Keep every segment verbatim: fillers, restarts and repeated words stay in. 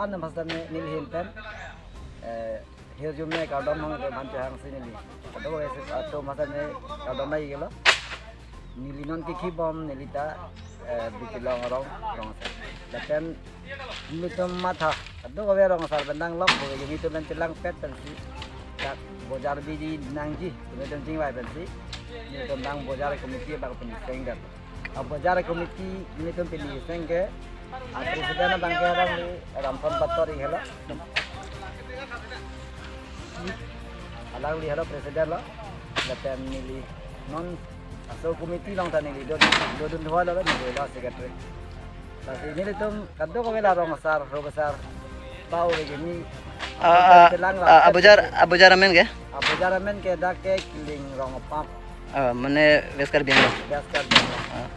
Namaste, ne neli ahin pen, eh, hirjume kardom hang ke manche hang si neli. Kadokave atum aphan ne kardom bai gelo. Neli non kikhibom neli ta, eh, Bikilong Rong, Rong asar. Lapen nelitum matha, kadokave rong asar pen danglok, bo nelitum pen chelangpet pensi. Dak bojar biji nangji, nelitum chingvai pensi. Nelitum bang bojar committee bang pen sengdet. A bojar committee nelitum pini seng ke, a president abang ke alangli Ramson Pator helo. Alangli helo president lo. Lapen neli non aso committee along ta neli do, dodun thoi lo, neli lo secretary. Lasi nelitum kadokave la rong asar, rong asar, pau lagi ni. Ah, ah, chelang ah, la abojar, abojar amen ke? Abojar amen ke dak ke Kiling Rong Apam. Ah, mane West Karbi Anglong. West Karbi Anglong. Ah.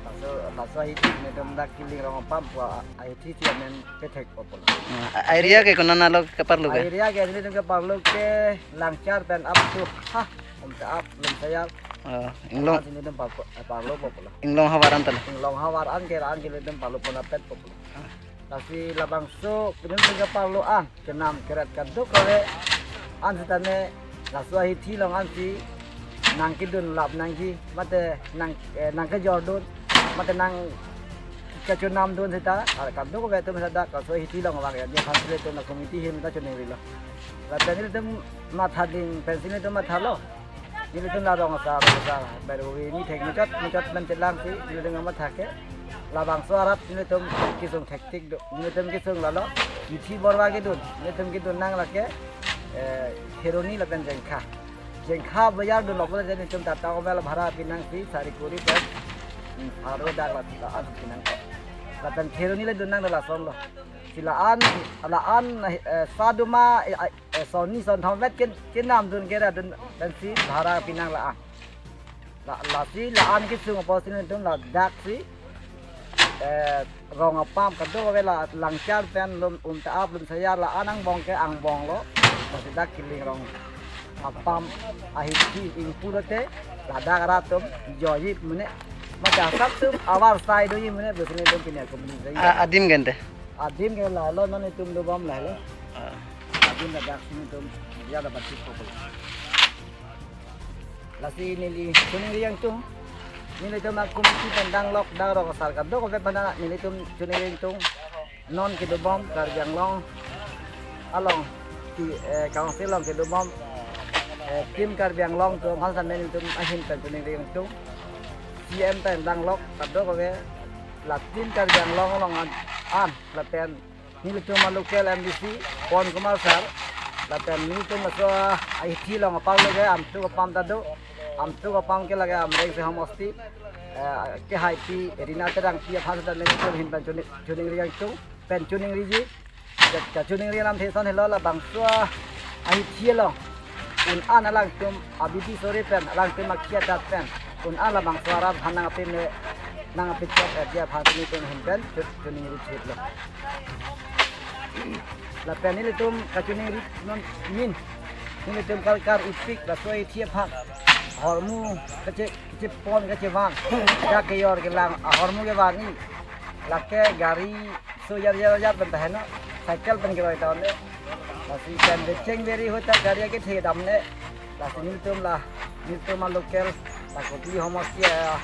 Laso, laso ahithi nelitum dak Kiling Rong Apam pu ahithi si amen pethekpo pulo. Ah, a-, area ke konat alo keparlo ke? Area ke nelitum keparlo ke Langchar pen up to ha, Umtap, Lumsayar. Ah, Inglong. Sini nelitum parlo, parlopo pulo. Inglong havar an ta lo. Inglong havar an ke, an ke nelitum parlo pon apetpo pulo. Ah. Lasi labangso nelitum keparlo an, kenam keret kadokave an sitame laso ahithi along ansi nangkedun lap nangji, mate nang, eh, nangkejordun, mate nangkachonamdun seta, ah, kadokave atum seta laso ahithi along vang ya, dia aphan si nelitum la committee ahin ta choningrilo. Lapen nelitum matha ding pensi nelitum mathalo. Nelitum la rong asar, rong asar, baru ini thek muchot, muchot pen chelang si, nelitum matha ke. Labangso arat nelitum kesung thektik do. Nelitum kesung lalo, Mithi Borwa kedun, nelitum kedun nang lake, eh, Kheroni lapen Jengkha. Jengkha bojar dunlok pulote nelitum Tata Mobile bhara pinang si, sari kuri pen, hmm, aro dak la, la-an pinangkok. Lapen Kheroni le dun nang lason lo. Si la-an, la-an, eh, saduma, eh, eh, sonni sonthom vet ke, kenamdun kera dun pensi bhara pinang la-an. La, lasi la-an kesung apotsi nelitum ladak si, eh, Rong Apam kadokave la Langchar pen Lum, Umtap, Lumsayar la-an angbong ke angbong lo. Lasi dak Kiling Rong Apam ahithi ingpu lote ladak arat atum joji mane, mate asap atum avar sai doji mane, besi nelitum pini akomodaji. A-, adim ke ante? Adim ke lalo, non itum dobom lalo. Ah. Adim ladak si nelitum dia dapat sip ko. Lasi neli choningri ingtung. Nelitum akomiti pen danglok, dangrok asar kadokave aphan nelitum choningri ingtung. Non kedobom Karbi Anglong along ti, eh, council along kedobom, eh, Team Karbi Anglong atum aphan sitame nelitum ahin pen choningri ingtung. C M pen danglok kadokave la Team Karbi Anglong along an, an lapen nelitum a local M D C Pawan Kumar sir, lapen nelitum laso ahithi along aparlo ke Amtuk Apam ta do, Amtuk Apam ke lake Amreng si homosti, eh, kehaipi Rina Terangpi aphan sitame nelitum ahin pen choni-, choningri ingtung, pen choningriji. Ka, kachoningri alamthe ason helo, labangso ahithi along un an alangtum abidi sore pen, alangtum akhei adat pen un an labangso arat aphan nangpeme, nangpechok, eh, dia aphan nelitum ahin pen cho-, choningri chitlo. Lapen nelitum kachoningri non min, nelitum kalkar ipik laso ahithi aphan ahormu kache, kachepon kachevang, dak kejor kelang ahormu kevangji. Lake gari so jar jar jar pen taheno, cycle pen keroi ta un-e. Lasi pen becheng beri ahut ta gari akethe damne. Lasi nelitum la, nelitum a local, la Kopili homosti a,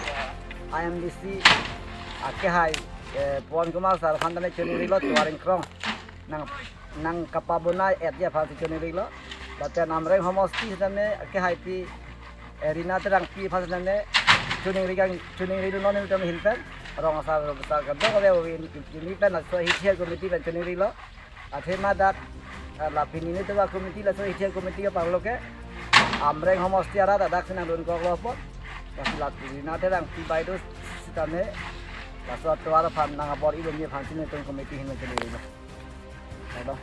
a M D C, akehai, eh, Pawan Kumar sir aphan tame choningrilo, Tuar Ingkrong. Nang, nangkapabonai et dia aphan si choningrilo. Lapen Amreng homosti sitame akehaipi, eh, Rina Terangpi aphan sitame choningri kang, choningri do non nelitum ahin pen. Rong asar, rong asar kadokave ove, neli pen laso ahithi committee pen choningrilo. Athema dak, eh, la pini nelitum akomiti laso ahithi committee aparlo ke Amreng homosti arat dak si nangdunkoklo apot. Lasi la Rina Terangpi bai do sitame laso atovar aphan nang abor-i doji aphan si nelitum committee ahin pen choningrilo. Hello.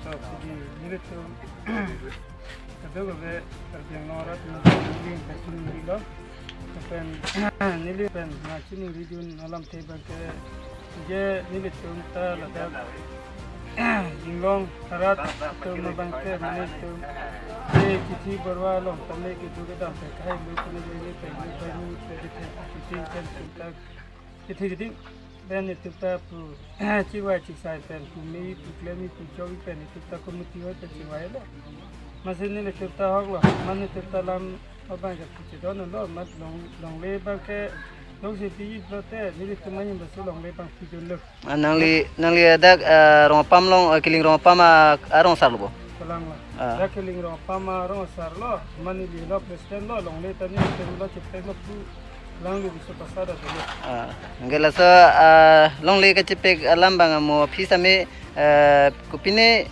So, pini nelitum kadokave Karbi Anglong arat nelitum kachingrilo. Lapen neli pen nangchiningridun alamthe abang ke, je nelitum ta ladak Inglong arat atum abang ke nelitum je Mithi Borwa along tame kedo kedam pen kahai lo pune je nelitum pen nelitum pen nelitum pen nelitum pen nelitum pen nelitum pen nelitum pen Pen itum ta pu chivai chisai pen pu me pu klem pu chok pen itum ta committee hoi pen chivai lo. Masi nelitum ta hok lo, mane itum ta lam abang ke pu chedon lo, mat long longle abang ke long si pi lo te, nelitum mane masi longle abang pidun lo. Ah, nangli, nangli dak, ah, Rongpam along, ah, Kiling Rongpam, ah, arong asar lo bo? Kalang lo. Ah. Dak Kiling Rongpam arong asar lo, mane neli lo president lo, longle ta nelitum lo chepek lo pu, lang lo bisu pasar ada lo. Ah, anke laso, ah, longle kachepek alam abang mo aphi sitame, ah, kopine,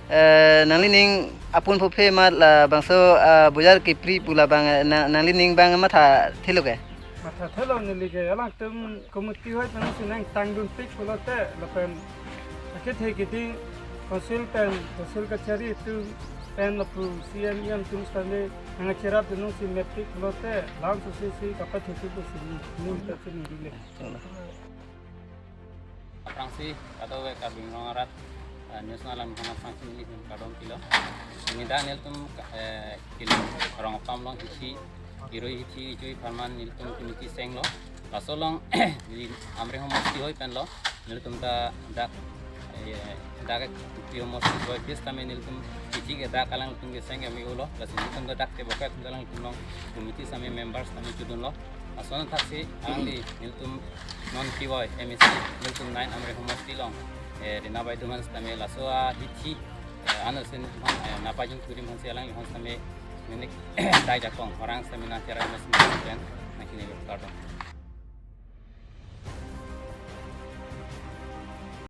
ah, nanglining apun phophe ma labangso, ah, bojar kepri pu labang, ah, na-, nanglining abang mathathelo ke? Mathathelo neli ke, alangtum committee hoi pen si nangtangdunpik pulote, lapen akethe keding council pen, council kachari atum pen lapu C M, E M atum sitame nangcherapdun si mepik pulote, lam susi si kapathe thu pusi neli, neli ta chini rile. Aphrangsi kadokave Karbi Anglong arat, eh, news nanglang aphan aphrangsi neli kardom pilo. Pini dak nelitum, eh, Kiling Rongpam along hithi, irui hithi ijui apharman nelitum committee senglo. Laso along neli Amri Homosti hoi pen lo, nelitum ta dak, eh, dak Kupi Homosti hoi pis tame nelitum hithi ke dak alangtum keseng ke me-o lo. Laso nelitum ta dak tebok atum alangtum along committee sitame members tame chodun lo. Lason thaksi alangli nelitum non P-wai M A C nelitum nine Amri Homosti along, eh, Rina Baideo aphan sitame laso ahithi, eh, ano sin aphan, eh, nangpajun kuri aphansi alangli aphan sitame neli dai jakong orang sitame nangcherap mes pen nangkini kardom.